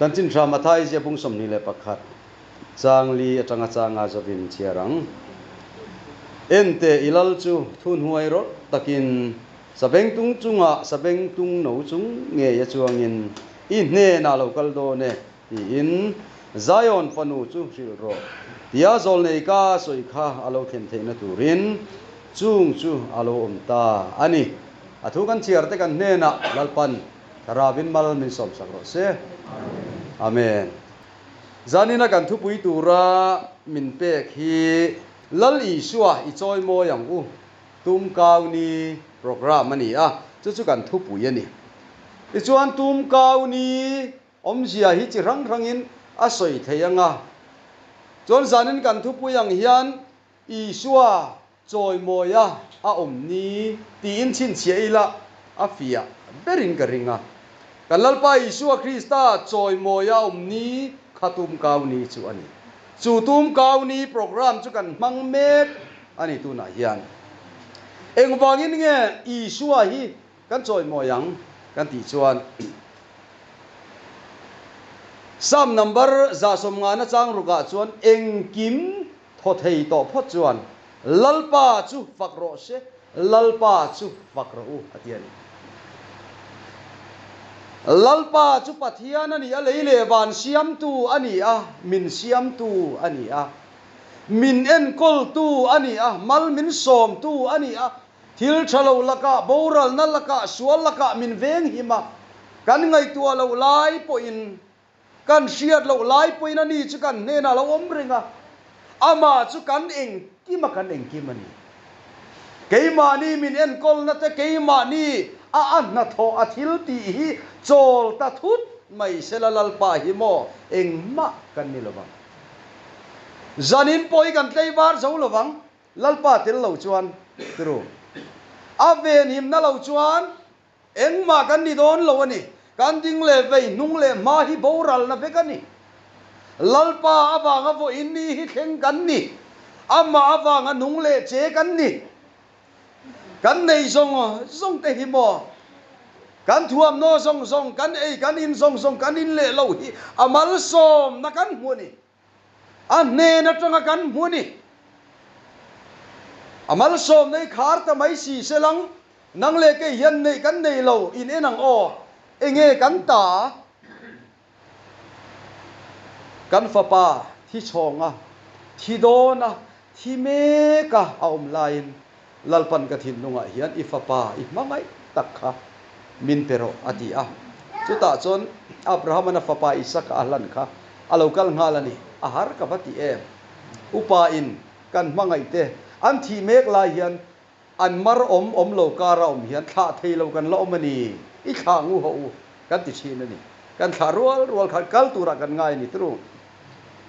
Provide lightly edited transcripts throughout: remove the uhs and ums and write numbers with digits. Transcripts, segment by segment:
Chanchin Hra Mathai ziah bung 21 chang li atanga changa zawin chhiar ang. Ente i lal chu thunhuai rawlh takin sabengtung chungah sabengtung no chung ngei a chuangin i hnenah lo kal dawn e tiin Zion fanu chu hrilh rawh tia zawlnei ka sawi kha a lo thlen theihna turin chung chu a lo awm ta a ni. A thu kan chhiar te kan hnenah Lalpan Thlarauin mal min sawmsak rawh se. Amen. Zanina kan thupui tura min pek hi Lal Isua i chawi mawi ang u, Tum Kau Ni program a ni a, chu chu kan thupui a ni. Tichuan Tum Kau Ni awmzia hi chi hrang hrangin a sawi thei ang a, chuan zanin kan thupui ang hian Isua chawimawia a awm ni tiin chhinchhiah ila a fiah berin ka ring a. Kan Lalpa Isua Krista chawimawia a awm ni kha tum kau ni chu a ni. Chu tum kau ni program chu kan hmang mek a ni tunah hian. Engvangin nge Isua hi kan chawimawi ang kan tih chuan Psalm number 150 chang rukah chuan engkim Thaw thei tawh phawt chuan, Lalpa chu fak rawh se, Lalpa chu fak rawh u, a ti a ni. Lalpa chu Pathian a ni a, lei leh van siamtu a ni a, min siamtu a ni a, min enkawltu a ni a, mal min sawmtu a ni a, thil tha lo lakah, boralna lakah, sual lakah min venghim a, kan ngaihtuah loh lai pawhin Kan hriat loh lai pawhin a ni chu kan hnenah a lo awm reng a, amah chu kan engkim a kan engkim a ni. Keimahni min enkawlna te, keimahni a a hnathawh a thil tih hi chawl ta thut mai sela Lalpa hi maw engmah kan ni lovang. Zanin pawh hi kan tleivar zo lovang, Lalpa tel lo chuan turu. A venhimna lo chuan Engmah kan ni dawn lo a ni. Kan ding leh vei, hnung leh hma hi boralna vek a ni. Lalpa avanga vawiin ni hi thleng kan ni. Amah avanga nung leh che kan ni. Kan nei zawng zawng te hi maw? Kan thuamhnaw zawng zawng, kan ei kan in zawng zawng, kan in leh lo hi a malsawmna kan hmu a ni. A hnen atanga kan hmu a ni. A malsawmna i khar ta mai si selang, nang leh kei hian neih kan nei lo, in en ang aw, enge kan ta? Kan fapa thi chhawnga, thi dawna, thi meka a awm laiin Lalpan ka thinlungah hian i fapa i hmangaih tak kha min pe rawh a ti a. Chutah chuan Abraham-an a fapa Isaka a hlan kha a lo kal nghal a ni. A har ka va ti em? Upa in kan hmangaih te an thih mek lai hian an mar awm awm lo kara awm hian thlah thei lo kan la awm a ni. I thlah ngu haw u kan ti thin a ni. Kan thlah rual rual khan kal turah kan ngai a ni turu.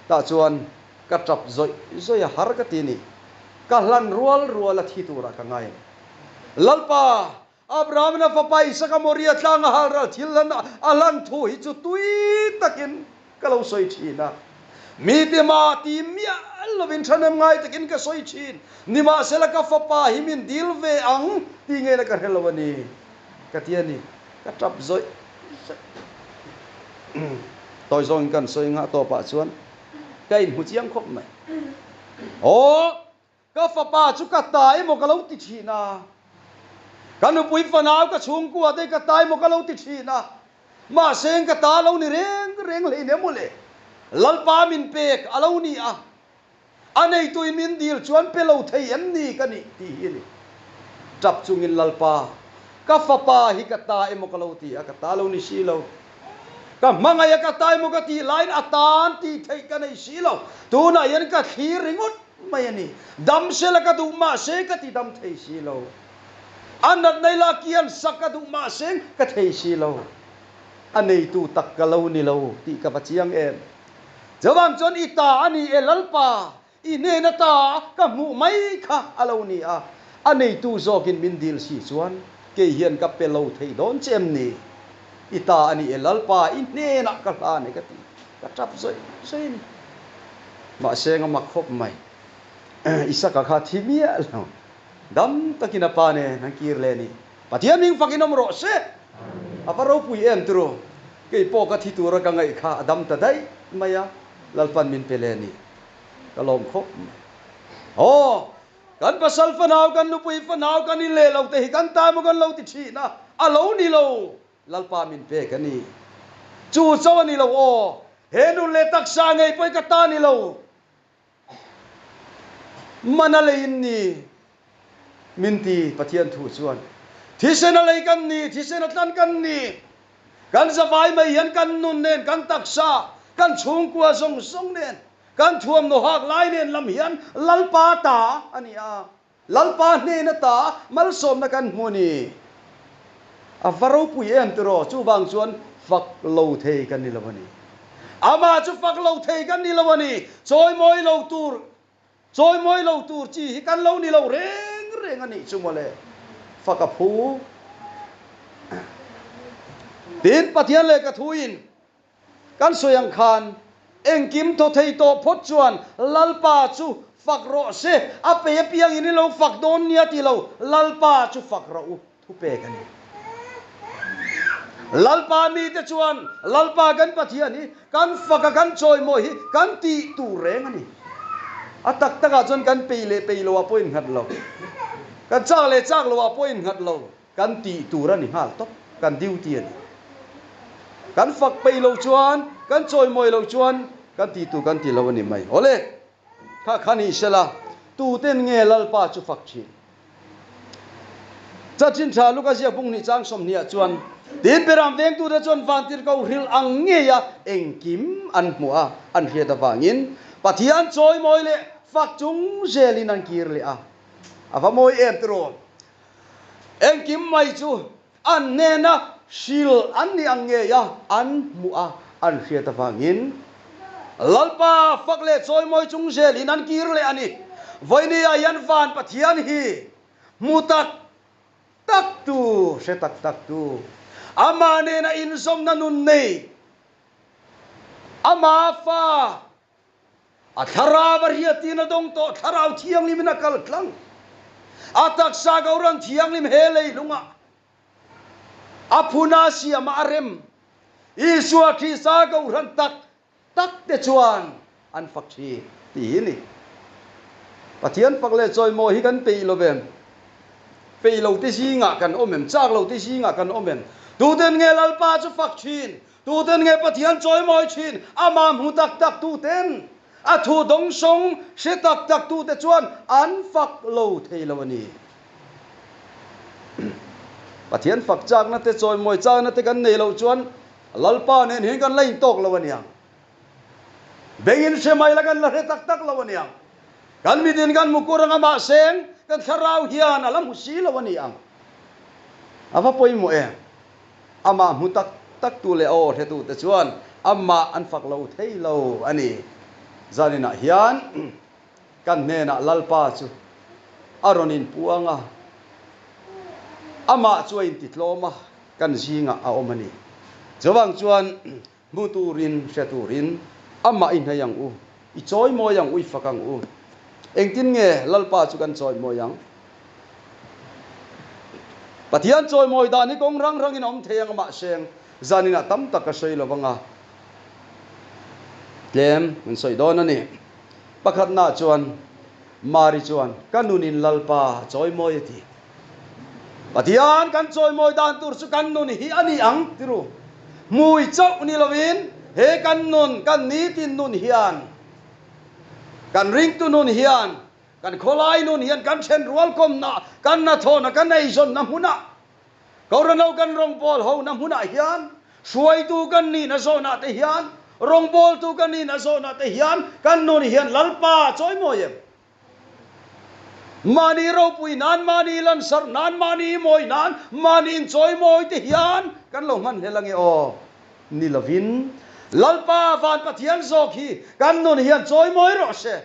Tah chuan ka tap zawih zawih a har ka ti a ni. Ka hlan rual rual a thi turah ka ngai a ni. Lalpa, Abraham-in a fapa Isaka Moria tlanga halral thil hlan a hlan thu hi chu tui takin ka lo sawi thin a. Mi tima ti miah lovin thahnem ngai takin ka sawi thin. Nimahsela ka fapa hi min dil ve ang ti ngeina ka hre lo a ni, ka ti a ni. Ka tap zawih zawih. Tawi zawngin kan sawi nghah tawpah chuan ka inhmu chiang khawp mai. Aw, ka fapa chu ka ta emaw ka lo ti thin a, ka nupui fanau ka chhungkua te ka ta emaw ka lo ti thin a, mahse ka ta lo ni reng reng hlei nem mawle. Lalpa min pek a lo ni a, a neituin min dil chuan pe lo thei em ni ka nih tih hi a ni. Tap chungin Lalpa, ka fapa hi ka ta emaw ka lo ti a, ka ta lo ni si lo. Ka hmangaih a ka ta emaw ka tih laiin a tan tih theih ka nei si lo. Tunah hian ka thlir ringawt mai a ni. Dam sela ka duh mahse ka ti dam thei si lo. A natna ila kian sak ka duh mahse ka thei si lo. A neitu tak ka lo ni lo tih ka va chiang em. Chuvang chuan i ta a ni e Lalpa, i hnena ta ka hmuh mai kha a lo ni a, a neitu zawkin min dil si chuan kei hian ka pe lo thei dawn che em ni? I ta a ni e Lalpa, i hnenah ka hlan e ka ti, ka tap zawih zawih a ni. Mahse nga mak khawp mai, Isaka kha thi miah lo, dam takin a pa nen an kir leh a ni. Pathian hming fakin awm rawh se! A va ropui em turu! Kei pawh ka thi tura ka ngaih kha a dam ta daih mai a, Lalpan min pe leh a ni. Ka lawm khawp mai. Aw, kan pasal fanau, kan nupui fanau, kan in leh lo te hi kan ta emaw kan lo ti thin a, a lo ni lo. Lalpa min pek a ni. Chu chauh a ni lo aw, he nun leh taksa ngei pawh hi ka ta ni lo. Man a lei in ni min ti Pathian thu chuan. Thisen a lei kan ni, thisen a tlan kan ni. Kan zavai mai hian kan nun nen, kan taksa, kan chhungkua zawng zawng nen, kan thuamhnaw hak lai nen lam hian Lalpa ta a ni a. Lalpa hnen ata malsawmna kan hmu a ni. A va ropui em tiraw? Chuvang chuan fak lo thei kan ni lo a ni. Amah chu fak lo thei kan ni lo a ni. Chawimawi lo tur, chawimawi lo tur chi hi kan lo ni lo reng reng a nih chu mawle. Fak a phu. Tin, Pathian lehkha thuin Kan sawi ang khan, engkim thaw thei tawh phawt chuan Lalpa chu fak rawh se, a pei apiangin i lo fak dawn nia ti lo, Lalpa chu fak rawh u, thu pek a ni. Lalpa mite chuan Lalpa kan Pathian hi kan fak a kan chawimawi hi kan tih tur reng a ni. A tak takah chuan kan pei leh pei loah pawh innghat lo, kan chak leh chak loah pawh innghat lo. Kan tih tur a ni nghal tawp, kan duty a ni. Kan fak peih loh chuan, kan chawimawi loh chuan kan tih tur kan ti lo a ni mai. Awle, kha kha ni sela, tuten nge Lalpa chu fak thin? Chachin tha Luka ziak bung hnih chang 20 ah chuan, Tin Beram vengtute chuan vantirhkoh hrilh ang ngeia engkim an hmuh a, an hriat avangin Pathian chawimawi leh fak chung zelin an kir leh a. A va mawi em tiraw? Engkim mai chu an hnena hrilh an nih ang ngei a, an hmuh a, an hriat avangin Lalpa fak leh chawimawi chung zelin an kir leh a ni. Vawinia hian van Pathian hi hmu tak tak tu, hre tak tak tu, amah nena inzawmna nun nei, ama fa, A thlarau a hriatin a dawng tawh, thlarau thianghlimin a kal tlang. A taksa Kohhran thianghlim he leilungah a phuna siamah a rem. Isua Krista Kohhran tak tak te chuan an fak thin tih hi a ni. Pathian fak leh chawimawi hi kan peih lo vem? Peih lo te zingah kan awm em? Chak lo te zingah kan awm em? Tuten nge Lalpa chu fak thin? Tuten nge Pathian chawimawi thin? Amah hmu tak tak tuten, a thu dawngsawng hre tak tak tute chuan an fak lo thei lo a ni. Pathian fak chakna te, chawimawi chakna te kan nei loh chuan Lalpa nen hian kan la intawk lo a niang. Bengin hre mai la kan la hre tak tak lo a niang. Kan mitin kan hmu kur anga mahse kan thlarau hian a la hmu si lo a ni ang. A va pawimawh em? Amah hmu tak tak tu leh aw hretu te chuan amah an fak lo thei lo a ni. Zaninah hian kan hnenah Lalpa chu a rawn inpuang a, amah chu a intitlawm a, kan zingah a awm a ni. Chuvang chuan Hmu turin, hre turin amah i hnaih ang u, i chawimawi ang u, i fak ang u. Engtin nge Lalpa chu kan chawimawi ang? Pathian chawimawi dan hi kawng rang rangin a awm thei ang a, mahse zaninah tam tak ka sawi lo vang a, tlem kan sawi dawn a ni. Pakhatnaah chuan Mari chuan, Ka nunin Lalpa chawimawi a ti. Pathian kan chawimawi dan tur chu kan nun hi a ni ang ti ru. Hmui chauh ni lovin he kan nun, kan nitin nun hian, kan ringtu nun hian, kan khawlai nun hian, kan thenrual kawmna, kan hnathawhna, kan eizawnna hmunah, Kohhranho kan rawngbawl hona hmunah hian, hruaitu kan nihna zawnah te hian, rawngbawltu kan nihna zawnah te hian kan nun hian Lalpa chawimawi em? Mahni ropui nan, mahni lansarh nan, mahni mawi nan, mahni inchawimawi te hian kan lo hman hlel ange aw. Ni lovin, Lalpa van Pathian zawk hi kan nun hian chawimawi rawh se.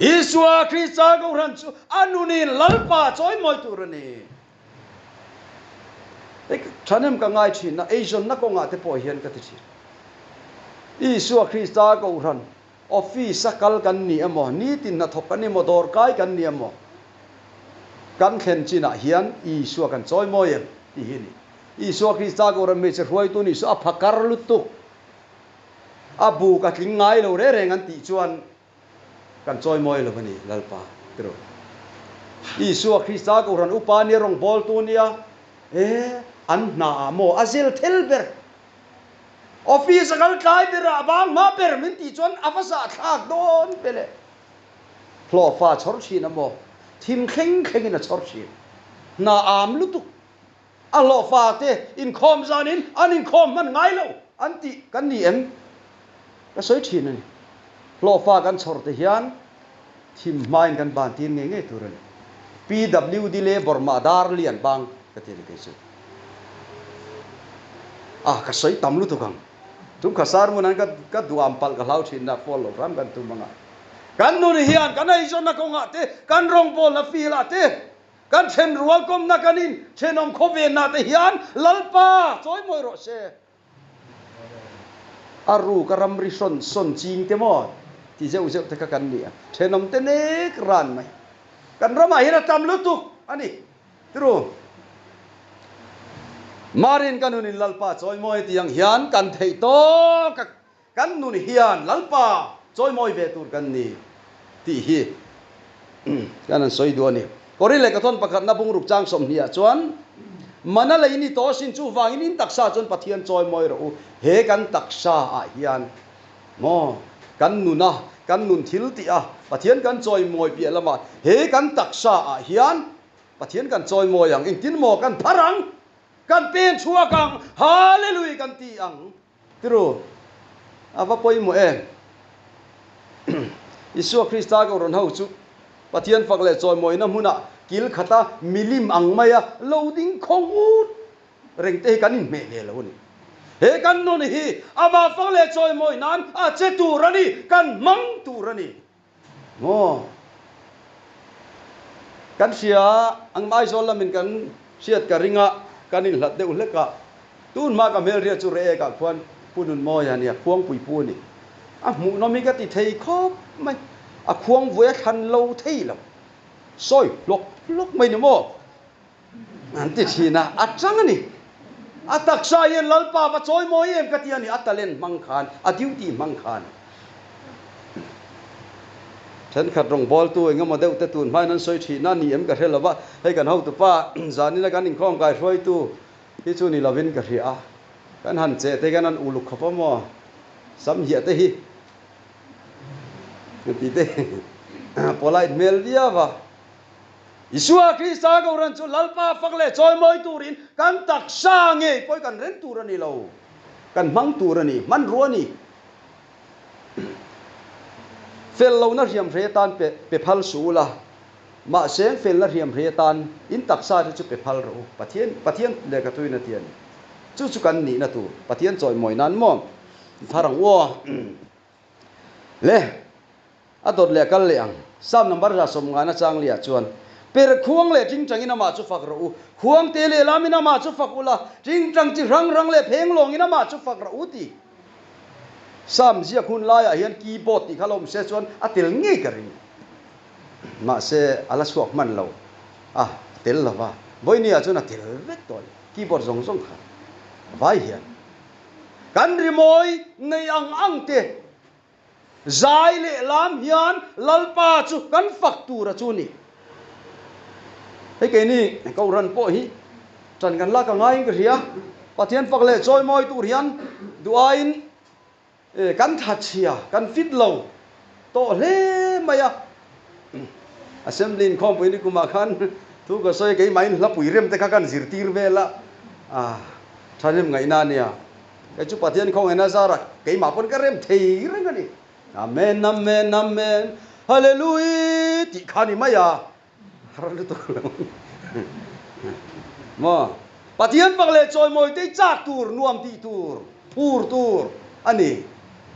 Isua Krista Kohhran chu a nunin Lalpa chawimawi tur a ni. Hei thahnem ka ngai thin a, eizawnna kawngah te pawh hian ka ti thin. Isua Krista Kohhran office a kal kan ni emaw, nitin hnathawk kan ni emaw, dawrkai kan ni emaw, kan thlen chinah hian Isua kan chawimawi em tih hi a ni. Isua Krista Kohhran hmeichhe hruaitu nih chu a phakar lutuk. A buk a tling ngai lo reng reng an tih chuan kan chawimawi lo a ni Lalpa tiro. Isua Krista Kohhran upa nia rawngbawltu nia e an hna ah maw a zel thel ber. Office a kal tlai ber a bang hma ber min tih chuan a va zahthlak dawn ve le. Hlawhfa chhawr thin a maw? Thim thleng thlengin a chhawr thin. Hna am lutuk. A hlawhfa te inkhawm zanin an inkhawm hman ngai lo an tih kan ni em? Ka sawi thin a ni. Hlawhfa kan chhawr te hian thim hmain kan ban tir ngei ngei tur a ni. PWD Labour mah dar lian bang ka ti a ni kei chu. A, ka sawi tam lutuk ang. Tum kha sermon an ka duam palh ka hlau thin na phone lo hram kan tum anga. Kan nun hian kan eizawnna kawngah te, kan rawngbawlna field ah te, kan thenrual kawmna kan in thenawm khawvenna te hian Lalpa chawimawi rawh se. A ruk a ramri hrawn sawn ching te maw ti zeuh zeuh te kha kan ni a, thenawm te nek ran mai. Kan ramah hian a tam lutuk a ni. Tiru. Marin ka nunin Lalpa chawimawi tih ang hian kan theih tawk a, kan nun hian Lalpa chawimawi ve tur kan ni tih hi kan han sawi duh a ni. Korin lehkhathawn pakhatna bungruk chang 20 ah chuan, Mana lei ni tawh asin chuvangin in taksa chuan Pathian chawimawi rawh u, he kan taksa ah hian maw kan nuna kan nun thil tih a Pathian kan chawimawi piah lamah he kan taksa ah hian Pathian kan chawimawi ang, engtin maw kan phar ang, kan pen chhuak ang, Hallelui kan ti ang. Tiru, a va pawimawh em? Isua Krista ka rawn ho chu Pathian fak leh chawimawina hmunah kil khata milim ang maia lo ding khawng ut reng te hi kan inhmeh ve lo a ni. He kan nun hi amah fak leh chawimawi nan a che tur a ni, kan hmang tur a ni. Maw? Kan hria ang Aizawl lamin kan hriat ka ring a, kan inhlat deuh hlek a. Tun hma ka hmelriat chu Reek ah khuan Pu Nunmawia nia khuangpui pu a ni. A hmuhnawm hi ka ti thei khawp mai. A khuang vui a thlan lo thei lo. Sawi hlawk hlawk mai ni maw? An ti thin a, a chang a ni. A taksa hian Lalpa va chawi mawi em ka ti a ni, a talent hmang khan, a duty hmang khan. Thenkhat rawngbawltu eng emaw deuh te tun hmain an sawi thin a, ni em ka hre lo va, hei kan hotupa zanina kan inkhawm kai hruaitu hi chu ni lovin ka hria a, kan han cheh te hian an uluk khawp a maw, sam hiah te hi tih te polite hmel viau a. Isua Krista Kohhran chu Lalpa fak leh chawimawi turin kan taksa ngei pawh hi kan reng tur a ni lo, kan hmang tur a ni, hmanrua a ni. Fel lohna hriamhrei atan pe pe phal suh ula, mahse felna hriamhrei atan in taksa te chu pe phal rawh u, Pathian Pathian lehkha thuin a ti a ni. Chu chu kan nihna tur, Pathian chawimawi nan maw thar ang u aw. Le. A dawt leh a kal leh ang. Psalm number 150 chang liah chuan, Per khuang leh tingtangin amah chu fak rawh u, khuang te leh lamin amah chu fak ula, tingtang chi hrang hrang leh pheng lawngin amah chu fak rawh u ti. Psalm ziak hun laiah hian keyboard tih kha la awm se chuan a tel ngei ka ring. Mahse a la chhuak hman lo a, a tel lo va. Vawinia chuan a tel vek tawh a ni, keyboard zawng zawng kha vai hian. Kan rimawi nei ang ang te Zai leh lam hian Lalpa chu kan fak tur a chu ni. Hei keini Kohhran pawh hi ṭan kan lak a ngaiin ka hria. Pathian fak leh chawimawi tur hian duh aiin kan thatchhia, kan fit lo tawh hle mai a. Assembly inkhawmpui ni kumah khan thu ka sawi a, keimahin hlapui rem te kha kan zirtir vel a, ṭhahnem ngaihna a nia. Kei chu Pathian khawngaihna zarah keimah pawn ka rem thei reng a ni. Amen, Amen, Amen, Hallelui tih kha ni mai a, har lutuk lo maw? Pathian fak leh chawimawi te chak tur, nuam tih tur, phur tur a ni.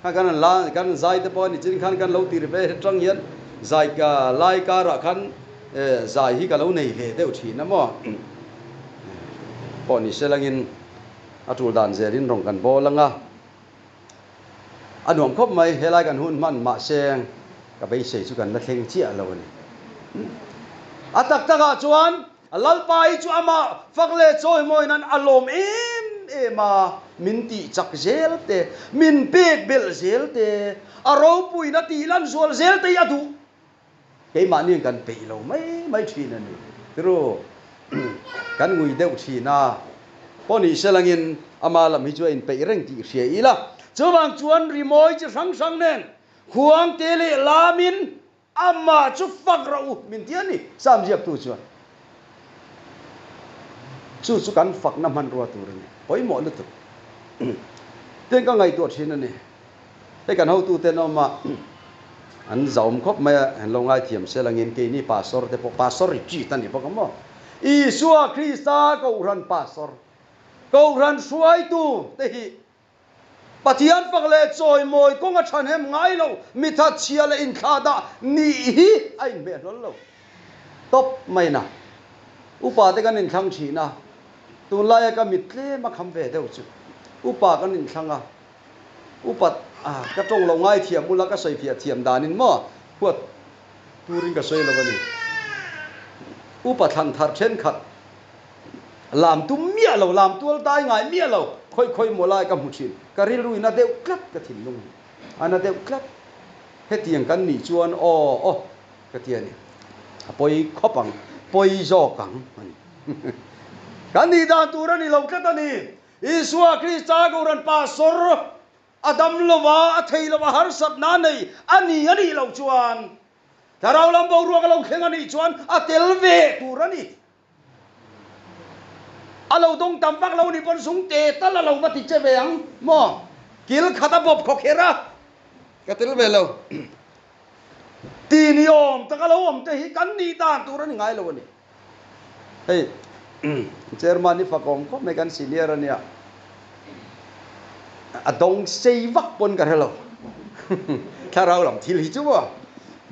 Kha kan han la, kan zai te pawh a ni chin khan kan lo tir ve atang hian zai lai karah khan zai hi ka lo nei ve deuh thin a maw? Pawh ni se langin. A tul dan zelin rawng kan bawl ang a, a nuam khawp mai. Helai kan hun hman mahse ka beisei chu kan la thleng chiah lo a ni. A tak takah chuan Lalpa hi chu amah fak leh chawimawi nan a lawm em em a, min tih chak zel te, min pek belh zel te, a ropuina tih lan zual zel te hi a duh. Keimahniin kan peih lo mai mai thin a ni. Tiru, kan ngui deuh thin a, pawh ni se langin ama lam hi chu a inpeih reng tih hria ila. Chuvang chuan rimawi chi hrang hrang nen khuangte leh lamin Amah chu fak rawh u, min ti a ni, Sam ziaktu chuan. Chu chu kan fakna hmanrua tur a ni, pawimawh lutuk. Tin ka ngaihtuah thin a ni, hei kan hotute nawma an zauhawm khawp mai a, an lo ngaithiam sel angin keini pastor te pawh, pastor retreat a ni bawk a maw? Isua Krista Kohhran pastor, Kohhran hruaitu te hi Pathian fak leh chawimawi kawng a thahnem ngai lo, mithat chhia leh inthlahdah nih hi a inhmeh hlawl lo tawp mai na. Upa te kan inthlang thin a, tunlaia ka mit tlem a kham ve deuh chu upa kan inthlang a, upa ka tawng lo ngai thiam ula ka sawi fiah thiam danin maw huat turin ka sawi lo a ni. Upa thlan thar thenkhat Lam tum miah lo, lam tual dai ngai miah lo, khawi khawi maw lai ka hmu thin. Ka rilru in a deuh tlat, ka thinlung hi a na deuh tlat. Hetiang kan nih chuan aw aw ka ti a ni. A pawi khawp ang, pawi zawk ang a ni. Kan nih dan tur a ni lo tlat a ni. Isua Krista Kohhran Pastor a dam lo a, a thei lo a, harsatna a nei a ni a nih loh chuan Thlarau lam boruak a lo thleng a nih chuan a tel ve tur a ni. A lo dawng tam vak lo nih pawn zung te tal a lo va ti che ve ang maw? Kil khat a bawp khaw kher a, ka tel ve lo. Ti ni awm tak a lo awm te hi kan nih dan tur a ni ngai lo a ni. Hei chairman hi fakawm khawp mai kan senior a nia. A dawng sei vak pawn ka hre lo. Thlarau lam thil hi chu maw?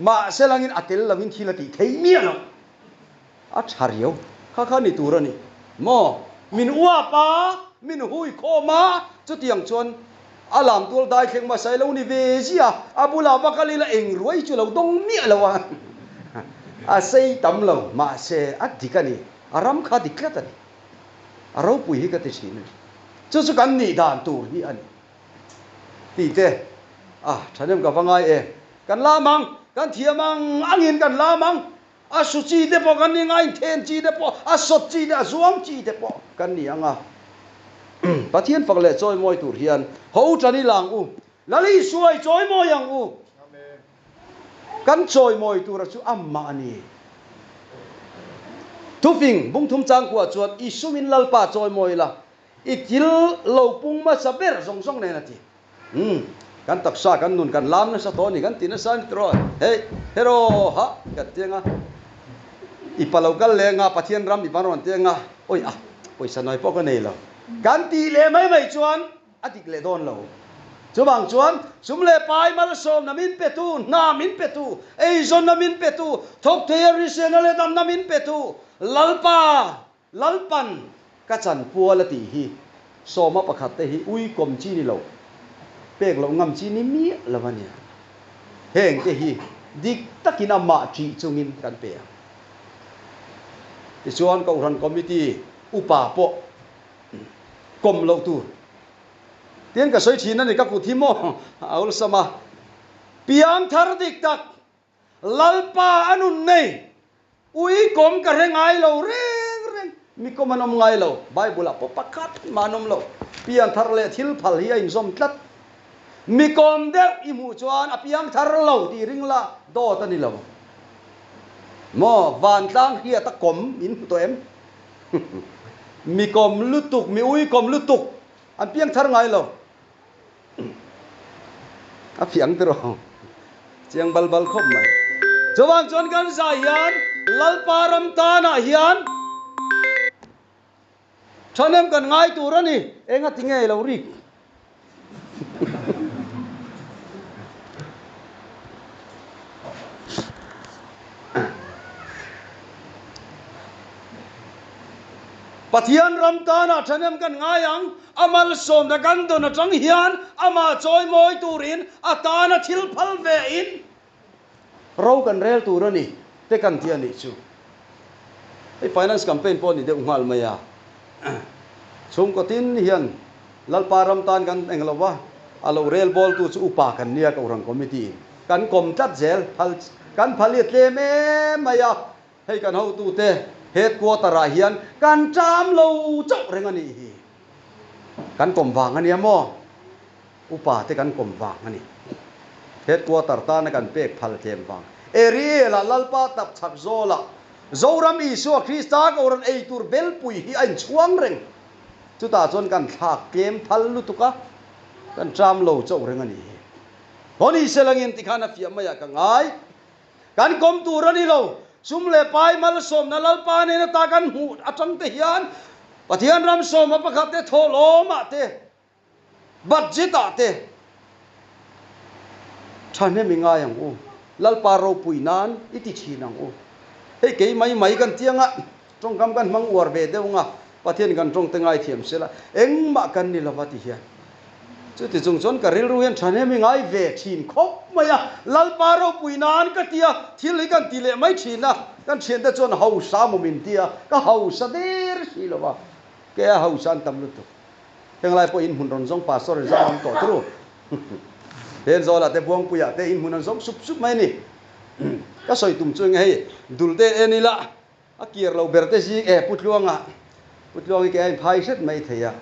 Mahse langin a tel lovin thil a tih thei miah lo. A tha riau kha kha ni tur a ni maw? Min uap a, min hui khawm a, chutiang chuan a lam tual dai thleng hmasa i lo ni ve zia, a bulah va kal ila eng ruai chu lo dawng miah lo a, a sei tam lo, mahse a dik a ni, a ram kha dik tlat a ni, a ropui hi ka ti thin a ni, chu chu kan nih dan tur hi a ni tih te a thahnem ka va ngai em, kan lam ang, kan thiam ang angin kan lam ang. A su chi te pawh kan ni ang a, a inthen chi te pawh, a sawt chi te, a zuang chi te pawh kan ni ang a. Pathian fak leh chawimawi tur hian ho tan i lang u, Lal Isua i chawimawi ang u. Kan chawimawi tura chu amah a ni. Thufing bungthum changkuah chuan i sumin Lalpa chawimawi la, i thil lo pung hmasa ber zawng zawng nen a ti. Umm, kan taksa kan nun kan lam nasa tawh a ni, kan ti nasa a ni tiraw? Hei, hero ha kan ti anga, i pa lo kal leng a, Pathian ram i van rawn ti anga, awi a, pawisa nawi pawh ka nei lo, kan tih leh mai mai chuan a dik leh dawn lo. Chuvang chuan sum leh pai malsawmna min petu, hna min petu, eizawnna min petu, thawk theia hriselna leh damna min petu, Lalpa, Lalpan ka chan pual a tih hi sawma pakhat te hi ui kawm chi ni lo, pek loh ngam chi ni miah lo a nia. Heng te hi dik takin amah ṭih chungin kan pe ang. Tichuan Kohhran Committee upa pawh kawm loh tur. Tin ka sawi ṭhin a ni ka kut hi maw a awlsam a. Piangthar dik tak Lalpa a nun nei. Ui kawm ka hre ngai lo reng reng. Mi kawm an awm ngai lo. Bible ah pawh pakhat mah an awm lo. Pianthar leh thil phal hi a inzawm tlat. Mi kawm deuh i hmuh chuan a piangthar lo tih ring la dawt a ni lo. Maw vantlang hriat a kawm in hmu tawh em? Mi kawm lutuk, mi ui kawm lutuk an piangthar ngai lo. A fiang tiraw? Chiang bal bal khawp mai. Chuvang chuan kan zai hian Lalpa ram tanah hian thahnem kan ngai tur a ni. Enga ti nge lo rik? Pathian ram tanah thahnem kan ngai ang. A malsawmna kan dawn atang hian amah chawimawi turin a tana thil phal ve in ro kan rel tur a ni te kan ti a nih chu. Hei finance campaign pawh a ni deuh nghal mai a. Chhungkaw tin hian Lalpa ram tan kan eng lo va, a lo rel bawltu chu upa kan nia Kohhran Committee in kan kawm tlat zel phal kan phal hi a tlem em mai a, hei kan hotute headquarter ah hian kan ṭam lo chauh reng a nih hi. Kan kawm vang a nia maw? Upa te kan kawm vang a ni. Headquarter tana kan pek phal tlem vang. Ariel-a Lalpa tap chhak zawlah Zoram Isua Krista Kohhran ei tur belpui hi a inchhuang reng. Chutah chuan kan thlak tlem phal lutuk a, kan ṭam lo chauh reng a ni hi. Hawni Selangin tikhan a fiah maiah ka ngai. Kan kawm tur a ni lo. Sum leh pai malsawmna Lalpa nena ta kan hmuh aṭang te hian Pathian ram sawma pakhat te thawhlawmah te, Budget ah te thahnem i ngai ang u, Lalpa ropui nan i ti thin ang u. Hei kei mai mai kan tiang a, tawngkam kan hmang uar ve deuh nga, Pathian kan tawng te ngai thiam sela, engmah kan ni lova ti hian. Chuti chung chuan ka rilru hian thahnem i ngai ve thin khawp mai a, Lalpa ropui nan ka ti a, thil hi kan ti leh mai thin a, kan thiante chuan hausa maw min ti a, ka hausa der si lova, kei a hausa an tam lutuk. Henglai pawh inhmun rawn zawng pastor in zam awm tawh turu. Thenzawl ah te Buangpui ah te inhmun an zawng sup sup mai a ni. Ka sawi tum chu enge hei dul te en ila a kir lo ber te zing e Pu Tluanga Pu Tluang hi kei a inphai hret mai thei a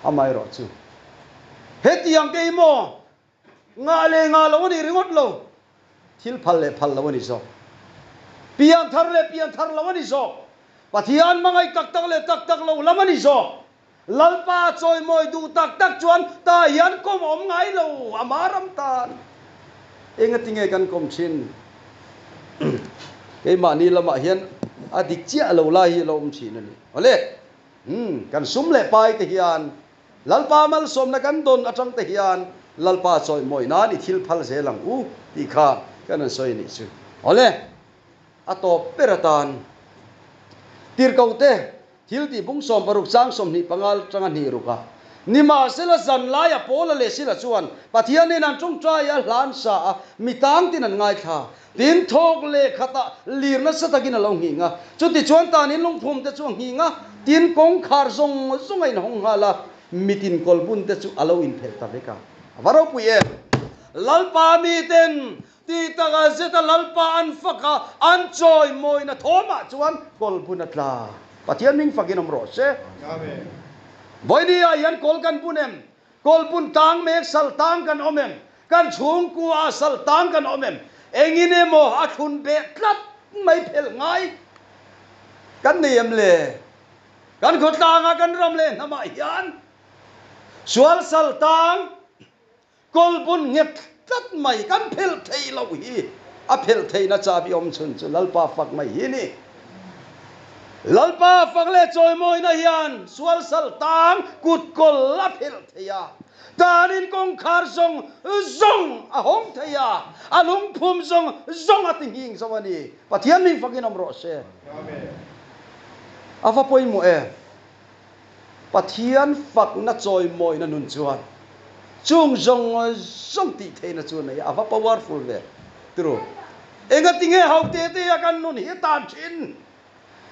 amaherawh chu hetiang te hi maw Ngah leh ngah lo a ni ringawt lo, thil phal leh phal lo a ni zawk. Pian thar leh pian thar lo a ni zawk. Pathian hmangaih tak tak leh tak tak lo lam a ni zawk. Lalpa chawimawi duh tak tak chuan tah hian kawm a awm ngai lo, ama ram tan. Engati nge kan kawm thin? Keimahni lamah hian a dik chiah lo lai hi a lo awm thin a ni. Awle, kan sum leh pai te hian Lalpa malsawmna kan dawn atang te hian Lalpa chawimawi nan i thil phal zel ang u tih kha kan rawn sawi a nih chu. Awle, a tawp ber atan Tirhkohte thil tih bung 60 chang 25 atanga hnih ruk a. Nimahsela zan laia Paula leh Sila chuan Pathianin an tawngtai a hlan sa a, mi tangtin an ngaithla. Tin, thawk leh khatah lir nasa takin a lo nghing a. Chutichuan tanin lungphum te chu a nghing a, tin kawngkhar zawng zawng a inhawng nghal a, mitin kawlbun te chu a lo inphelh ta vek a. A va ropui em! Lalpa miten ti taka zeta Lalpa an fak a, an chawimawina thawmah chuan kawlbun a tla. Pathian hming fakin awm rawh se. Vawinia ah hian kawl kan bun em? Kawlpun tang mek sal tang kan awm em? Kan chhungkua ah sal tang kan awm em? Engin emaw a thlun beh tlat mai phelh ngai kan nei em le? Kan khawtlangah kan ram leh hnamah hian sual sal tang kawlpun nghet tlat mai kan phelh theih loh hi a phelh theihna chabi awm chhun chu Lalpa fak mai hi a ni. Lalpa fak leh chawimawina hian sual sal tang kut kawl a phelh thei a, tanin kawngkhar zawng zawng a hawng thei a, a lungphum zawng zawng a ti nghing zo a ni. Pathian min fakin awm rawh se. A va pawimawh em? Pathian fakna chawimawina nun chuan chung zawng zawng tih theihna chu a nei a, a va powerful ve. Tiro, engatinge ho te te a kan nun hi a tan thin?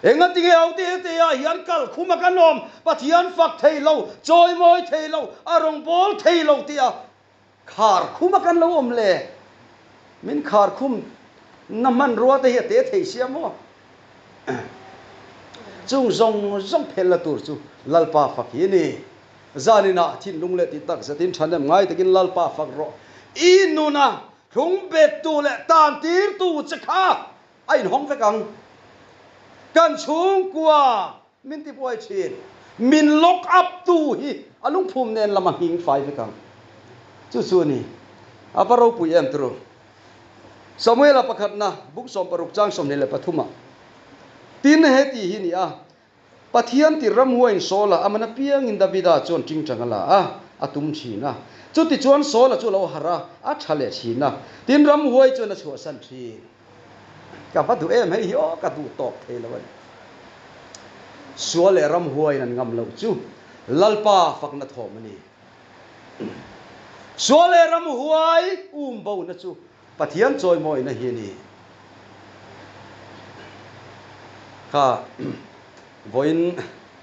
Engatinge ho te te ah hian kal khum a kan awm? Pathian fak thei lo, chawimawi thei lo, a rawngbâwl thei lo tih a khar khum a kan lo awm le? Min khar khum na hmanrua te hi a te thei sia maw? Chung zawng zawng phelh la tur chu Lalpa fak hi a ni. Zaninah thinlung leh tih tak zetin thahnem ngai takin Lalpa fak rawh. I nuna thlung bettu leh tan tirtu che kha a inhawng vek ang. Kan chhungkua min ti buai thin. Min lock up tu hi a lungphum nen lam a nghing fai vek ang. Chu chu a ni. A va ropui em turu. Samuela pakhatna buk 60 chang 23 ah tin he tih hi ni a, Pathian tir ramhuaiin Saula a man apiangin Davida chuan tingtang a la a, a tum thin a. Chutichuan Saula chu a lo harh a, a tha leh thin a. Tin ramhuai chuan a chhuahsan thin. Ka va duh em hei hi aw, ka duh tawp thei lo a ni. Sual leh ramhuaiin an ngam loh chu Lalpa fakna thawm a ni. Sual leh ramhuai um bona chu Pathian chawimawina hi a ni. Kha vawiin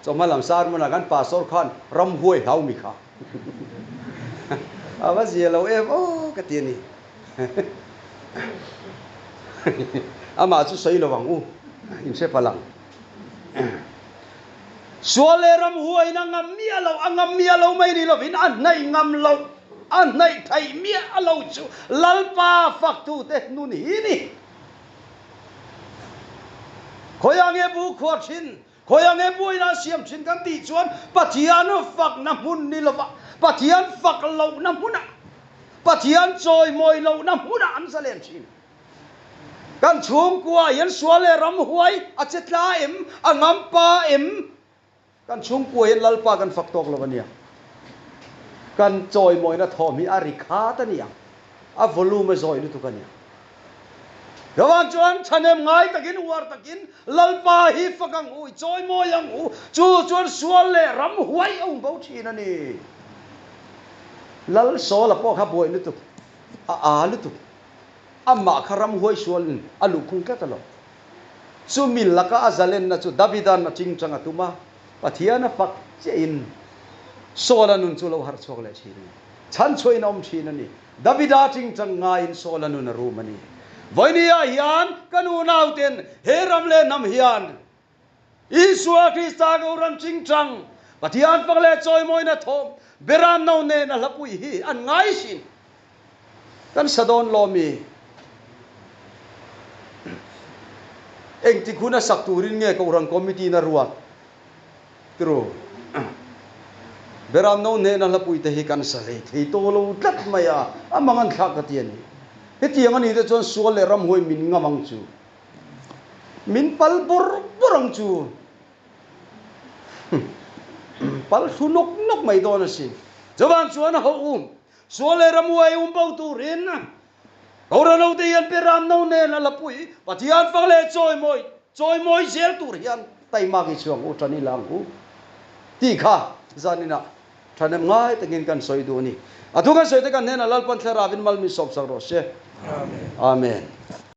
chawhma lam sermon ah kan pastor khan ramhuai hlau mi kha a va zia lo em aw ka ti a ni. Amah chu sawi lo ang u, inhre palh ang. Sual leh ramhuaiin a ngam miah lo, a ngam miah lo mai ni lovin a hnaih ngam loh, a hnaih theih miah lo chu Lalpa faktute nun hi ni. Khawiah nge bu khuar thin, khawiah nge buaina a siam thin kan tih chuan Pathian fakna hmun ni lova, Pathian fak lohna hmunah, Pathian chawimawi lohna hmunah an zalen thin. Kan chhungkua hian sual leh ramhuai a che tla em, a ngam pa em? Kan chhungkua hian Lalpa kan fak tawk lo a nia. Kan chawimawina thawm hi a ri khat a nia. A volume a zawi lutuk a nia. Chuvang chuan thahnem ngai takin uar takin Lalpa hi fak ang u, i chawimawi ang u, chu chuan sual leh ramhuai a um bo thin a ni. Lal Sawla pawh kha buai lutuk, a aa lutuk. Amah kha ramhuai sualin a luhkhung tlat a lo. Chumi laka a zalenna chu Davida'n a chingchang a tum a, Pathian a fak chiahin Saul-a nun chu lo harh chhuak leh thin a ni. Chhanchhuahin a awm thin a ni. Davida chingchang ngaiin Saul-a nun a rum a ni. Vawinia hian ka nu nauten he ram leh hnam hian Isua Krista Kohhran chingchang, Pathian fak leh chawimawina thawm, Beram no nen a hlapui hi an ngai sin. Kan sa dawn lo mi? Engtik hun a sak turin nge Kohhran Committee in a ruat? Tru. Beram no nen a hlapui te hi kan sa hlei thei tawh lo tlat mai a, a mang an thlak ka ti a ni. Hetiang a nih te chuan sual leh ramhuai min ngam ang chu. Min pal bawrh bawrh ang chu. Pal thlu nawk nawk mai dawn a si. Chuvang chuan a ho um, sual leh ramuai um bo turin Kohhran hote hian Beram no nen a la pui, Pathian fak leh chawimawi, chawimawi zel tur hian taimak i chhuang u, tan i la ang u tih kha zaninah Thahnem ngai takin kan sawi duh a ni. A thu kan sawi te kan hnenah Lalpan Thlarauin mal min sawpsak rawh se. Amen.